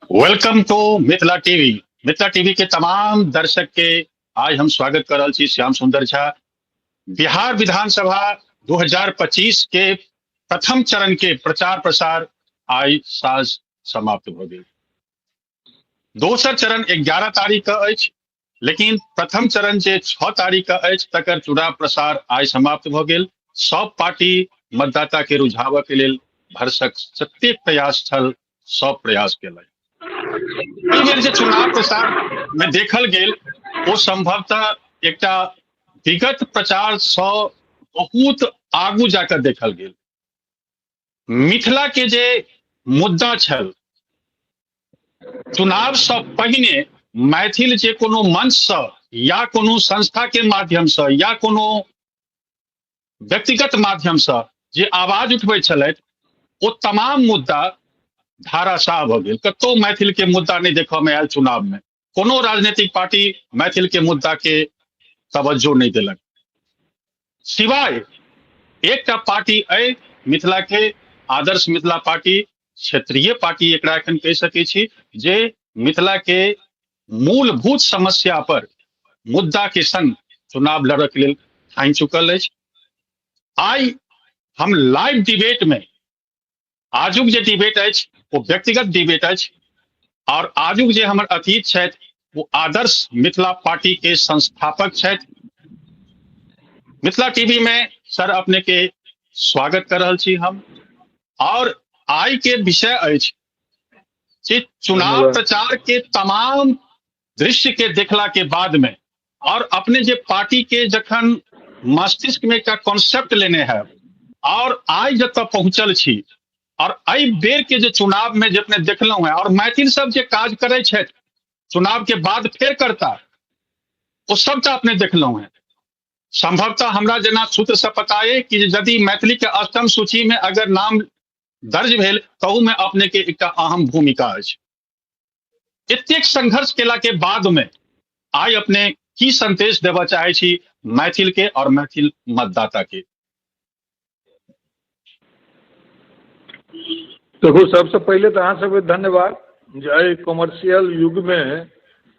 Welcome to Mithila TV. Mithila TV के तमाम दर्शक के आज हम स्वागत कर रहल छी। श्याम सुंदर झा। बिहार विधानसभा 2025 के प्रथम चरण के प्रचार प्रसार आइ साँझ समाप्त भऽ गेल। दोसर चरण 11 तारीख के अछि, लेकिन प्रथम चरण जे 6 तारीख के अछि तकर चुनाव प्रसार आइ समाप्त भऽ गेल। सब पार्टी मतदाता के रुझाबऽ के लेल भरसक जतेक प्रयास छल सब प्रयास केलक। एहि बेर जे चुनाव प्रसार में देखल गेल ओ संभवतः एकटा विगत प्रचार सँ बहुत आगू जाकर देखल गेल। मिथिला के जे मुद्दा छल, चुनाव सँ पहिने मैथिल जे कोनो मंच सँ या कोनो संस्था के माध्यम सँ या कोनो व्यक्तिगत माध्यम सँ जे आवाज उठबै छलथि ओ तमाम मुद्दा धाराशाह भऽ गेल। कतौ मैथिल के मुद्दा नहि देखऽ मे आयल चुनाव में। कोनो राजनीतिक पार्टी मैथिल के मुद्दा के तवज्जो नहि देलक, सिवाय एकटा पार्टी अइ मिथिला के, आदर्श मिथिला पार्टी, क्षेत्रीय पार्टी एकरा एखन कहि सकै छी, जे मिथिला के मूलभूत समस्या पर मुद्दा के संग चुनाव लड़ऽ के लेल ठानि चुकल अछि। आइ हम लाइव डिबेट में, आजुक जे डिबेट अछि ओ व्यक्तिगत डिबेट अछि और आजुक जे हमर अतिथि छथि ओ आदर्श मिथिला पार्टी के संस्थापक छथि। मिथिला टीवी में सर अपने के स्वागत कर रहल छी हम। और आइ के विषय अछि जे चुनाव धन्यवाद। प्रचार के तमाम दृश्य के देखला के बाद में और अपने जे पार्टी के जखन मस्तिष्क में एकटा कॉन्सेप्ट लेने है और आइ जतऽ पहुंचल छी और एहि बेर के जे चुनाव में जे अपने देखलहुं हैं और मैथिल सब जे काज करै छथि चुनाव के बाद फेर करता, ओ सबटा अपने देखलहुं हैं। संभवतः हमरा जेना सूत्र से पता अइ कि यदि मैथिली के अष्टम सूची में अगर नाम दर्ज भेल तहु में अपने के एकटा अहम भूमिका अछि। एतेक संघर्ष केला के बाद में आइ अपने की संदेश देबऽ चाहे छी मैथिल के और मैथिल मतदाता के? देखू, सबसे पहिले तऽ अहाँ सबके धन्यवाद जे एहि कॉमर्शियल युग में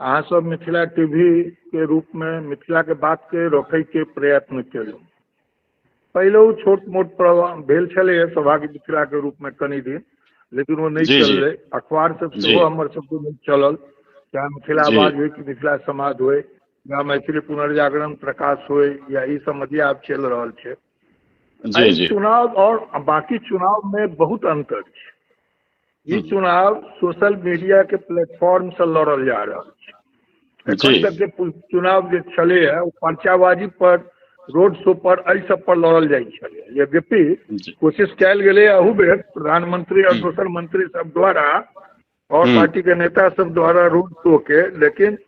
अहाँ सब मिथिला टीवी के रूप में मिथिला के बात के रखे के प्रयत्न केलहुँ। पहिले ओ छोट मोट प्रभाव भेल छलैए सौभाग्य मिथिला के रूप में कनि दिन, लेकिन ओ नहि जी जी चललै। अखबार सब जी सेहो हमर सबके नहि चलल, चाहे मिथिला जी आवाज होइ कि मिथिला समाद होइ या मैथिली पुनर्जागरण प्रकाश होइ या ई समदिया आब चलि रहल छै। जी एहि जी चुनाव और बाकी चुनाव में बहुत अंतर छै। ई चुनाव सोशल मीडिया के प्लेटफॉर्म से लड़ल जा रहल छै। एखन जी तक जे चुनाव जे छलै है ओ पर्चाबाजी पर, रोड शो पर, एहि सब पर लड़ल जाइ छलै। यद्यपि जी कोशिश कयल गेलै अहू बेर प्रधानमंत्री और हम्म दोसर मंत्री सब द्वारा और हम्म पार्टी के नेता सब द्वारा रोड शो के, लेकिन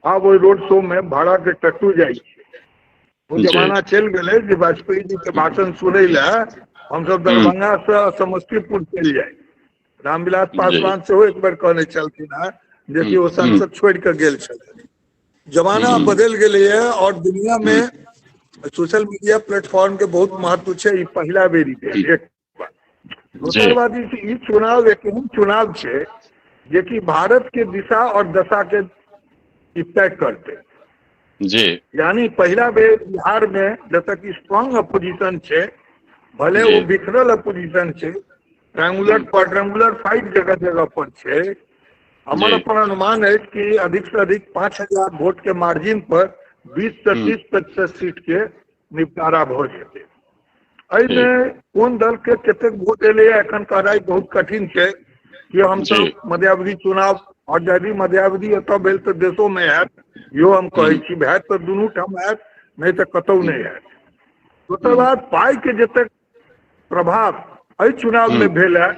आब ओहि रोड शो में भाड़ा के टट्टू जाइ छै। ओ जी जमाना चलि गेलै जे वाजपेयी जी के भाषण सुनै लए हमसब हम्म दरभंगा से समस्तीपुर चलि जाइ। रामविलास जी पासवान सेहो एक बेर कहने छलखिन हेँ जेकि हम्म ओ हम्म संसद छोड़ि कऽ गेल छलखिन। जमाना हम्म बदलि गेलैए और दुनिया में हम्म सोशल मीडिया प्लेटफॉर्म के बहुत महत्व छै। ई पहिला बेरी भेल एक बात। जी दोसर बात ई छै, ई चुनाव एक एहन चुनाव छै जेकि भारत के दिशा और दशा के ई तय करतै। जी यानी पहिला बेर बिहार में जतऽ कि स्ट्रांग अपोजिशन छै, भले जी ओ बिखरल अपोजिशन छै, ट्रायंगुलर हम्म क्वाड्रेंगुलर फाइट जगह जगह पर छै। हमर जी अपन अनुमान अछि कि अधिक से अधिक 5000 वोट के मार्जिन पर 20 से हम्म 30% सीट के निपटारा भऽ जेतै। एहिमे ठीक कोन दल के कतेक वोट एलैए एखन कहनाइ बहुत कठिन छै कि हमसब जी मध्यावधि चुनाव और यदि मध्यावधि एतऽ भेल तऽ देशो में हैत, इहो हम कहै हम्म छी, हैत तऽ दुनू ठाम हैत, नहि तऽ कतहु हम्म नहि हैत। दोसर हम्म बात, पाइ के जतेक प्रभाव एहि चुनाव में हम्म भेल है,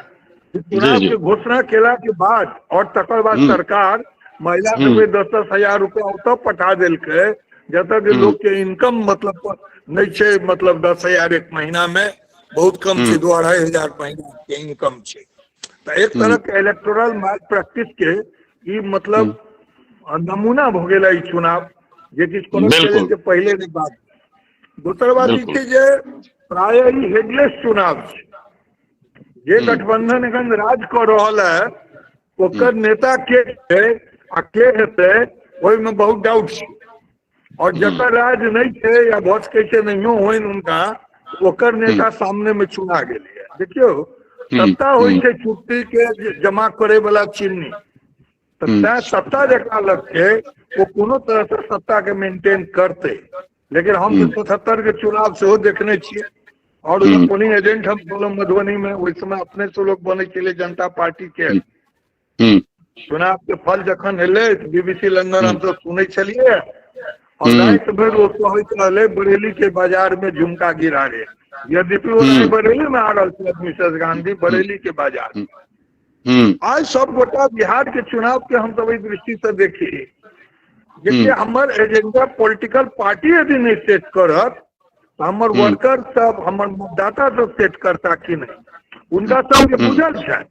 जी चुनाव जी के घोषणा केला के बाद और तकर बाद हम्म सरकार महिला हम्म सबके 10-10 हजार रुपया ओतऽ पठा देलकै जतऽ के हम्म लोक के इनकम मतलब नहि छै, मतलब 10,000 एक महीना में बहुत कम छै, हम्म 2-2.5 हजार महीना के इनकम छै। तऽ एक हम्म तरह के इलेक्टोरल माल प्रैक्टिस के ई मतलब हम्म नमूना भऽ गेल ई चुनाव, जे किछु करब बिल्कुल के पहिले नहि बात। दोसर बात ई बिल्कुल छै जे प्रायः ई हेडलेस चुनाव छै। जे हम्म गठबंधन एखन राज कऽ रहल है ओकर नेता के छै आ के हेतै ओहिमे बहुत डाउट छै। और जकर राज नहि छै या भऽ सकै छै नहियो होइन हुनका, ओकर नेता सामने मे चुना गेलैए। देखियौ, सत्ता होइ छै चुट्टी के जमा करे वाला चिन्नी, तऽ तैं सत्ता जकरा लग छै ओ कोनो तरहसँ सत्ता के मेंटेन करतै। लेकिन हम तऽ 77 के चुनाव सेहो देखने छियै और ओहिमे पोलिंग एजेंट हम छलहुँ मधुबनी मे, ओहि समय अपने से लोग बनै छलै जनता पार्टी के। चुनाव के फल जखन एलै तऽ बीबीसी लंदन हमसब सुनै छलियै और राति भरि ओ कहैत रहलै बरेली के बाजार में झुमका गिरा रे। यद्यपि ओ बरेली में आ रहल छलथि मिसेस गांधी, बरेली के बाजार। आइ सब गोटा बिहार के चुनाव के हमसब एहि दृष्टि से देखी जे हमर एजेंडा पॉलिटिकल पार्टी यदि नहि सेट करत तऽ हमर वर्कर सब, हमर मतदाता सब सेट करता कि नहि? हुनका सबके बुझल छनि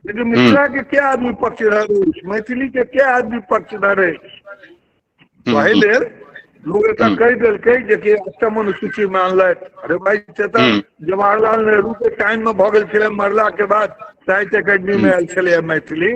लेकिन मिथिला के क्या आदमी पक्षधर अछि, मैथिली के क्या आदमी पक्षधर अछि। एहि लेल लोग एतऽ कहि देलकै जेकि अष्टम अनुसूची मे अनलथि। अरे भाई, से तऽ जवाहरलाल नेहरू के टाइम मे भऽ गेल छलै, मरला के बाद साहित्य एकेडमी मे आयल छलै मैथिली।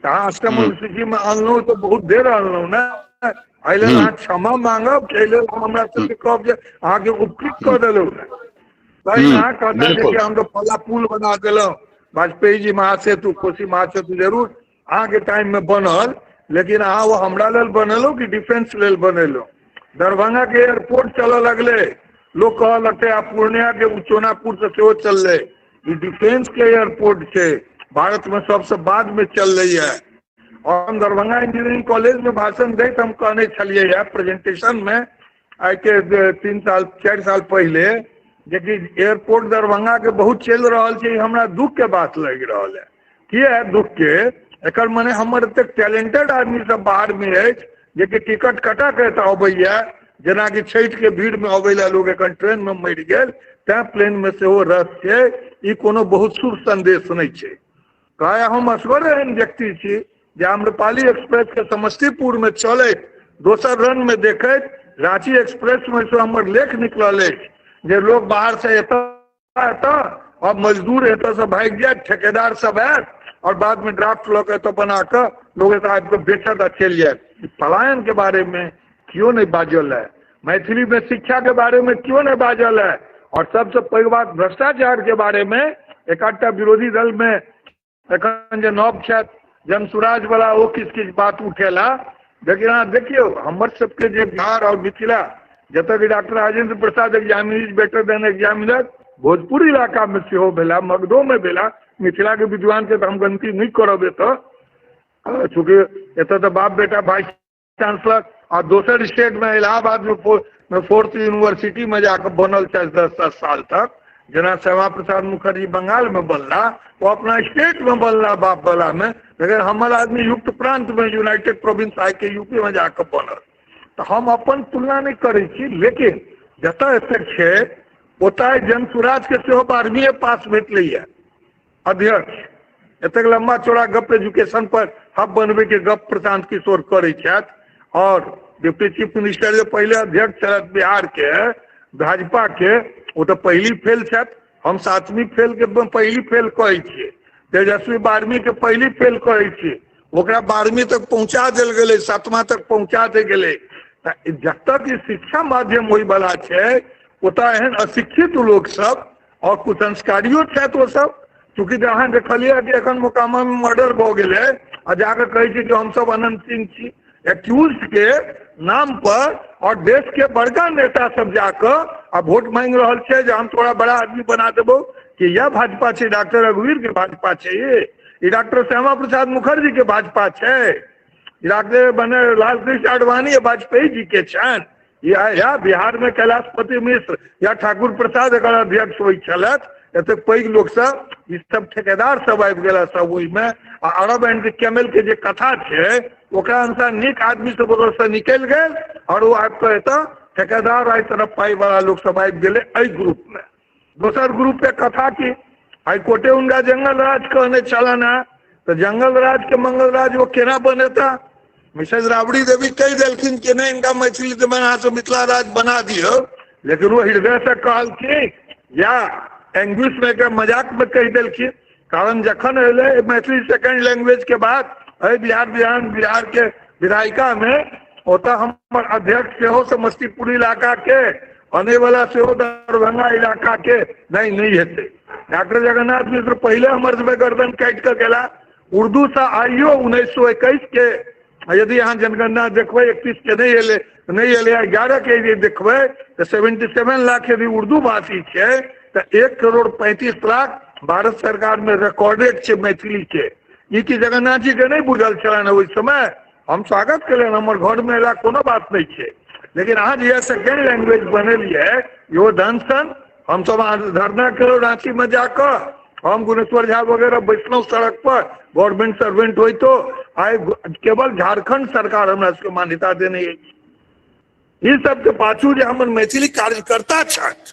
तऽ अहाँ अष्टम अनुसूची मे अनलहुँ तऽ बहुत देर अनलहुँ ने। एहि लेल अहाँ क्षमा मांगब, एहि लेल हम हमरा सबके कहब जे अहाँके उपकृत कऽ देलहुँ। तैँ अहाँ कहता जे हम तऽ फला पुल बना देलहुँ, वाजपेयी जी महासेतु, कोसी महासेतु जरूर अहाँके टाइम मे बनल, लेकिन अहाँ ओ हमरा लेल बनेलहुँ कि डिफेंस लेल बनेलहुँ? दरभंगा के एयरपोर्ट चलऽ लगलै, लोग कहऽ लगतै आ पूर्णिया के चोनापुर से सेहो चललै, ई डिफेंस के एयरपोर्ट छै, भारत में सबसे बाद में चललै है। और हम दरभंगा इंजीनियरिंग कॉलेज में भाषण दैत हम कहने छलियै है प्रेजेंटेशन में आइ के 3 साल 4 साल पहिले जेकि एयरपोर्ट दरभंगा के बहुत चलि रहल छै, हमरा दुख के बात लागि रहल है। किया दुख के? एकर मने हमर एतेक टैलेंटेड आदमी सब बाहर में अछि जेकि टिकट कटा के एतऽ अबैया, जेनाकि छठि के भीड़ में अबै लए लोग एखन ट्रेन में मरि गेल, तैं प्लेन में सेहो रश छै। ई कोनो बहुत शुभ संदेश नहि छै। प्रायः हम असगर एहन व्यक्ति छी जे आम्रपाली एक्सप्रेस के समस्तीपुर में चलैत दोसर रन में देखैत रांची एक्सप्रेस में से हमर लेख निकलल अछि जे लोग बाहर से एतऽ एतऽ और मजदूर एतऽ से भागि जायत, ठेकेदार सब आयत और बाद में ड्राफ्ट लऽ के एतऽ बना कऽ लोग एतऽ आबि कऽ बेचत आ चलि जायत। पलायन के बारे में केओ नहि बाजल है, मैथिली में शिक्षा के बारे में केओ नहि बाजल है, और सबसे पैघ बात भ्रष्टाचार के बारे में एक विरोधी दल में एखन जे नव छथि जनसुराज वाला ओ किछु किछु बात उठेला। लेकिन अहाँ देखियौ हमर सबके जे बिहार और मिथिला, जतऽ कि doctor Rajendra Prasad examiner is better than examiner Bhojpur इलाका में सेहो भेला, मगधो में भेला। मिथिला के विद्वान के तऽ हम गलती नहि करब एतऽ, चूँकि एतऽ तऽ बाप बेटा वाइस चांसलर आ दोसर स्टेट में इलाहाबाद में फोर्थ यूनिवर्सिटी में जाकर बनल छै 10-10 साल तक। जेना श्यामा प्रसाद मुखर्जी बंगाल में बनला, वो अपना स्टेट में बनला बाप वाला में, लेकिन हमर आदमी युक्त प्रांत में यूनाइटेड प्रोविंस I के यूपी में जाकर बनल। तऽ हम अपन तुलना नहि करै छी, लेकिन जतऽ एतेक छै ओतऽ जनसुराज के सेहो 12वीं पास भेटलैया अध्यक्ष। एतेक लम्बा चौड़ा गप एजुकेशन पर हब बनबै के गप प्रशांत किशोर करै छथि, और डिप्टी चीफ मिनिस्टर जे पहिले अध्यक्ष छलथि बिहार के भाजपा के, ओ तऽ पहिली फेल छथि। हम 7वीं फेल के पहिली फेल कहै छियै, तेजस्वी 12वीं के पहिली फेल कहै छियै, ओकरा 12वीं तक पहुंचा देल गेलै, 7वां तक पहुंचा देल गेलै। तऽ जतऽ कि शिक्षा माध्यम होइवला छै ओतऽ एहन अशिक्षित लोक सब और कुसंस्कारियो छथि ओ सब। चूँकि अहाँ देखलियै कि एखन मोकामा में मर्डर भऽ गेलै आ जाकऽ कहै छै कि हमसब अनंत सिंह छी, एक्यूज के नाम पर और देश के बड़का नेता सब जाकऽ आ वोट मांगि रहल छै जे हम तोरा बड़ा आदमी बना देबौ। कि यह भाजपा छै, डॉक्टर रघुवीर के भाजपा छै, ई डॉक्टर श्यामा प्रसाद मुखर्जी के भाजपा छै, डॉक्टर बने लालकृष्ण आडवाणी वाजपेयी जी के छनि, या बिहार में कैलाशपति मिश्र या ठाकुर प्रसाद एकर अध्यक्ष होइ छलथि। एतेक पैघ लोक सब, ई सब ठेकेदार सब आबि गेला सब ओहिमे। आ अरब एंड कैमल के जे कथा छै ओकरा अनुसार नीक आदमी सब ओतऽसँ निकलि गेल और ओ आबि कऽ एतऽ ठेकेदार एहि तरफ पाइ वाला लोक सब आबि गेलै एहि ग्रुप में। दोसर ग्रुप के कथा की हाईकोर्टे हुनका जंगल राज कहने छलनि हेँ, तऽ जंगल राज के मंगल राज वो केना बनेता? मिसेज राबड़ी देवी कहि देलखिन कि नहि इनका मैथिली देबै, अहाँ सब मिथिला राज बना दियौ, लेकिन वो हृदय से कहलखिन या एंग्विश में एक मजाक में कहि देलखिन। कारण जखन एलै मैथिली सेकेंड लैंग्वेज के बात एहि बिहार बिहार बिहार के विधायिका मे, ओतऽ हमर अध्यक्ष सेहो समस्तीपुर इलाका के, आनैवला सेहो दरभंगा इलाका के, नहि नहि हेतै। डॉक्टर जगन्नाथ मिश्र पहिले हमर सबके गर्दन काटि कऽ गेला। उर्दूसँ आइयो 1921 के यदि अहाँ जनगणना देखबै, 31 के नहि एलै, नहि एलै, 11 के यदि देखबै तऽ 77 लाख यदि उर्दू भाषी छै तऽ 1 करोड़ 35 लाख भारत सरकार मे रिकॉर्डेड छै मैथिली के। ई कि जगन्नाथ जी के नहि बुझल छलनि ओहि समय? हम स्वागत केलनि, हमर घरमे एला, कोनो बात नहि छै। लेकिन अहाँ जे सेकेंड लैंग्वेज बनेलियै, इहो धनसन। हमसब अहाँ धरना केलहुँ राँचीमे जाकऽ, हम गुणेश्वर झा वगैरह बैसलहुँ सड़क पर, गवर्नमेंट सर्वेंट होइतो। आइ केवल झारखंड सरकार हमरा सबके मान्यता देने अछि। ई सबके पाछू जे हमर मैथिली कार्यकर्ता छथि,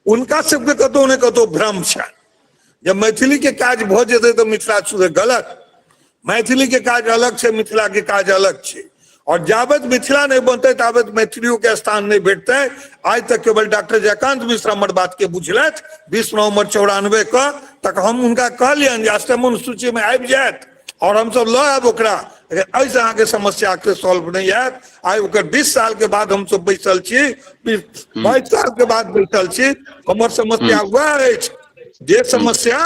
उनका सबके कतहु ने कतहु भ्रम छनि जे मैथिली के काज भऽ जेतै तऽ मिथिला सुधर। गलत। मैथिली के काज अलग छै, मिथिला के काज अलग छै। और जाबत मिथिला नहि बनतै, ताबत मैथिलियो के स्थान नहि भेटतै। आइ तक केवल डॉक्टर जयकांत मिश्र हमर बात के बुझलथि। 20 नवंबर 94 के तक हम हुनका कहलियनि जे अष्टम अनुसूची मे आबि जायत और हमसब लऽ आयब ओकरा, लेकिन एहिसँ अहाँके समस्या के सॉल्व नहि हैत। आइ ओकर 20 साल के बाद हमसब बैसल छी, 22 साल के बाद बैसल छी। हमर समस्या वएह अछि जे समस्या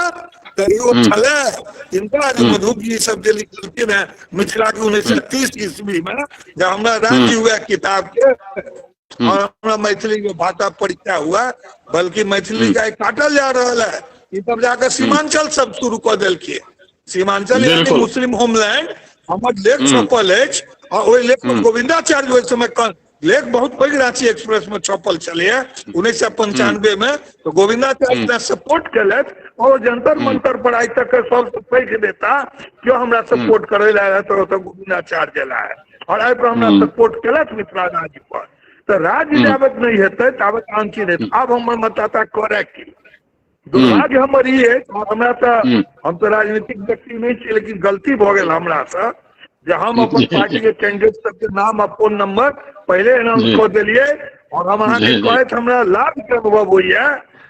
कहियो छलै। तिनका जे मधुप जी सब जे लिखलखिन हेँ मिथिला के 1930 ईस्वी में, जे हमरा राज्य हुए किताब के और हमरा मैथिली के भाषा परिचय हुआ, बल्कि मैथिली के आइ काटल जा रहल है। ई सब जाकर सीमांचल सब शुरू कऽ देलखिन, सीमांचल यानी मुस्लिम होमलैंड। हमर लेख छपल अछि आ ओहि लेख पर गोविंदाचार्य ओहि समय लेख बहुत पैघ रांची एक्सप्रेस में छपल छलैए 1995 में, तऽ गोविंदाचार्य सपोर्ट केलथि और जंतर मंतर पर आइ तक के सबसँ पैघ नेता केओ हमरा सपोर्ट करै लए आयल तऽ ओतऽ गोविंदाचार्य एला है और एहि पर हमरा सपोर्ट केलथि मिथिला राज्य पर। तऽ राज्य जाबत नहि हेतै, ताबत आन चीज हेतै। आब हमर मतदाता करय की? दुर्भाग्य हमर ई अछि और हमरा तऽ हम तऽ राजनीतिक व्यक्ति नहि छी, लेकिन गलती भऽ गेल हमरासँ जे हम अपन पार्टी के कैंडिडेट सबके नाम आ फोन नंबर पहिले अनाउंस कऽ देलियै। और हम अहाँके कहैत हमरा लाज के अनुभव होइया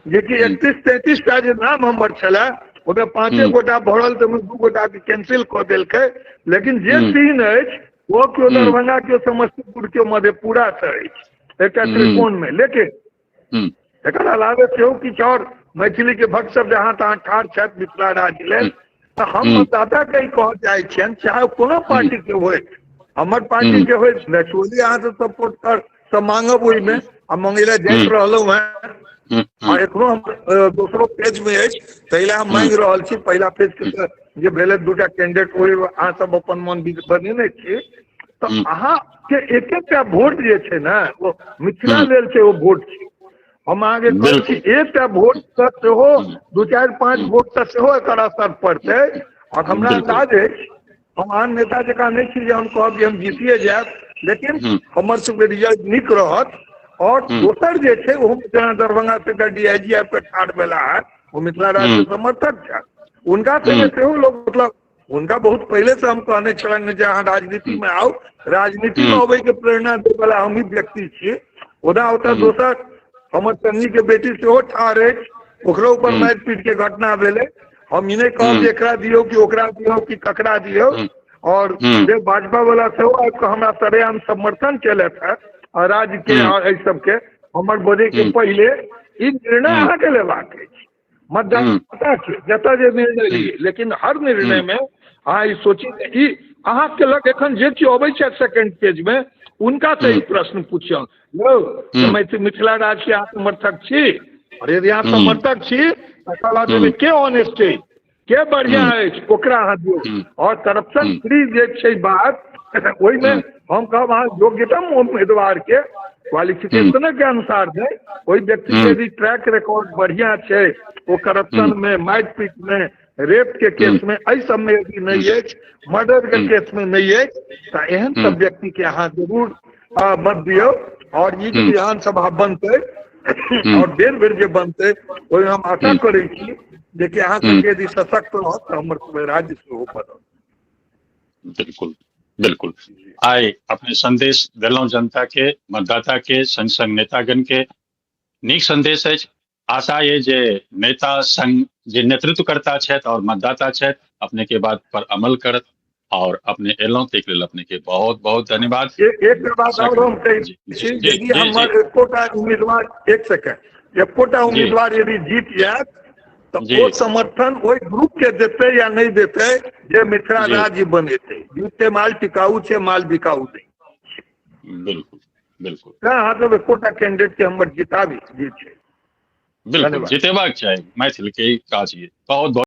जेकि 31-33 टा जे नाम हमर छलए, ओहिमे पाँचे गोटा भरल, तऽ ओहिमे दू गोटा के कैंसिल कऽ देलकै। लेकिन जे तीन अछि, ओ केओ दरभंगा, केओ समस्तीपुर, केओ मधेपुरा से अछि, एकटा त्रिकोण मे। लेकिन एकर अलावे सेहो किछु आओर मैथिली के भक्त सब जहाँ तहाँ ठाढ़ छथि मिथिला राज्य लेल। तऽ हम मतदाता के ई कहऽ चाहै छियनि, चाहे ओ कोनो पार्टी के होय, हमर पार्टी के होय, नेचुरली अहाँ सब सपोर्ट कर सब मांगब ओहिमे आ मंगै लए जाइत रहलहुँ हेँ आ एखनो हम दोसरो पेज मे अछि, ताहि लए हम मांगि रहल छी। पहिला पेज के तऽ जे भेलै दूटा कैंडिडेट, ओहि अहाँ सब अपन मन बनेने छी। तऽ अहाँके एक एकटा वोट जे छै ने, ओ मिथिला लेल छै, ओ वोट छै। हम अहाँके कहै छी, एकटा वोटसँ सेहो, दू चारि पाँच वोटसँ सेहो एकर असर पड़तै। और हमरा अन्दाज अछि, हम आन नेता जकाँ नहि छी जे हम कहब जे हम जीतिए जायब, लेकिन हमर सबके रिजल्ट नीक रहत। और दोसर जे छै, ओहो जेना दरभंगा से एकटा डीआईजी आबि कऽ ठाढ़ भेला है, ओ मिथिला राज्य के समर्थक छथि। हुनका संगे सेहो लोग, मतलब हुनका बहुत पहिले से हम कहने छलनि जे अहाँ राजनीति मे आउ। राजनीति मे अबै के प्रेरणा दै वाला हमही व्यक्ति छी। ओना ओतऽ दोसर हमर संगी के बेटी सेहो ठाढ़ अछि, ओकरो ऊपर मारि पीट के घटना भेलै। हम ई नहि कहब जे एकरा दियौ कि ओकरा दियौ कि ककरा दियौ। और जे भाजपा वाला सेहो आबि कऽ हमरा सरेआम समर्थन केलथि है आ राज्य के आ एहि सबके हमर बजै के पहिले। ई निर्णय अहाँके लेबाक अछि, मतदाता के, जतऽ जे निर्णय लियै। लेकिन हर निर्णय मे अहाँ ई सोची जे ई अहाँके लग एखन जे केओ अबै छथि सेकंड पेज मे, हुनका से ई प्रश्न पुछियौ यौ, मैथिली मिथिला राज्य के अहाँ समर्थक छी? और यदि अहाँ समर्थक छी, तकर बाद ओहिमे के ऑनेस्ट अछि, के बढ़िया अछि, ओकरा अहाँ दियौ। और करप्शन फ्री जे छै बात, ओहिमे हम कहब अहाँ योग्यतम उम्मीदवार के क्वालिफिकेशन के अनुसार नहि, ओहि व्यक्ति के यदि ट्रैक रिकॉर्ड बढ़िया छै, ओ करप्शन में, मारि पीट में, रेप के केस में, एहि सब में यदि नहि अछि, मर्डर के केस में नहि अछि, तऽ एहन सब व्यक्ति के अहाँ जरूर मत दियौ। और ई जे विधानसभा बनतै और बेर बेर जे बनतै, ओहिमे हम आशा करै छी जे कि अहाँ सबके यदि सशक्त रहत तऽ हमर सबके राज्य सेहो बनत। बिल्कुल बिल्कुल। आइ अपने संदेश देलहुं जनता के, मतदाता के, संग संग नेतागण के। नीक संदेश अछि। आशा ये जे नेता संग जे नेतृत्वकर्ता छथि आओर मतदाता छथि, अपने के बात पर अमल करत। आओर अपने एलहुँ ताहिके लेल अपने के बहुत बहुत धन्यवाद। एक बात आओर हम कहै छी, यदि हमर एकोटा उम्मीदवार, एक सेकेंड, एकोटा उम्मीदवार यदि जीत जायत तऽ ओ समर्थन ओहि ग्रुप के देतै या नहि देतै जे मिथिला राज्य बनेतै। जीते माल टिकाउ छै, माल बिकाउ नहि। बिल्कुल बिल्कुल। तेँ अहाँ सब एकोटा कैंडिडेट के हमर जिताबी जे छै। बिल्कुल, जितेबाक चाही, मैथिल के काज ये। बहुत बहुत।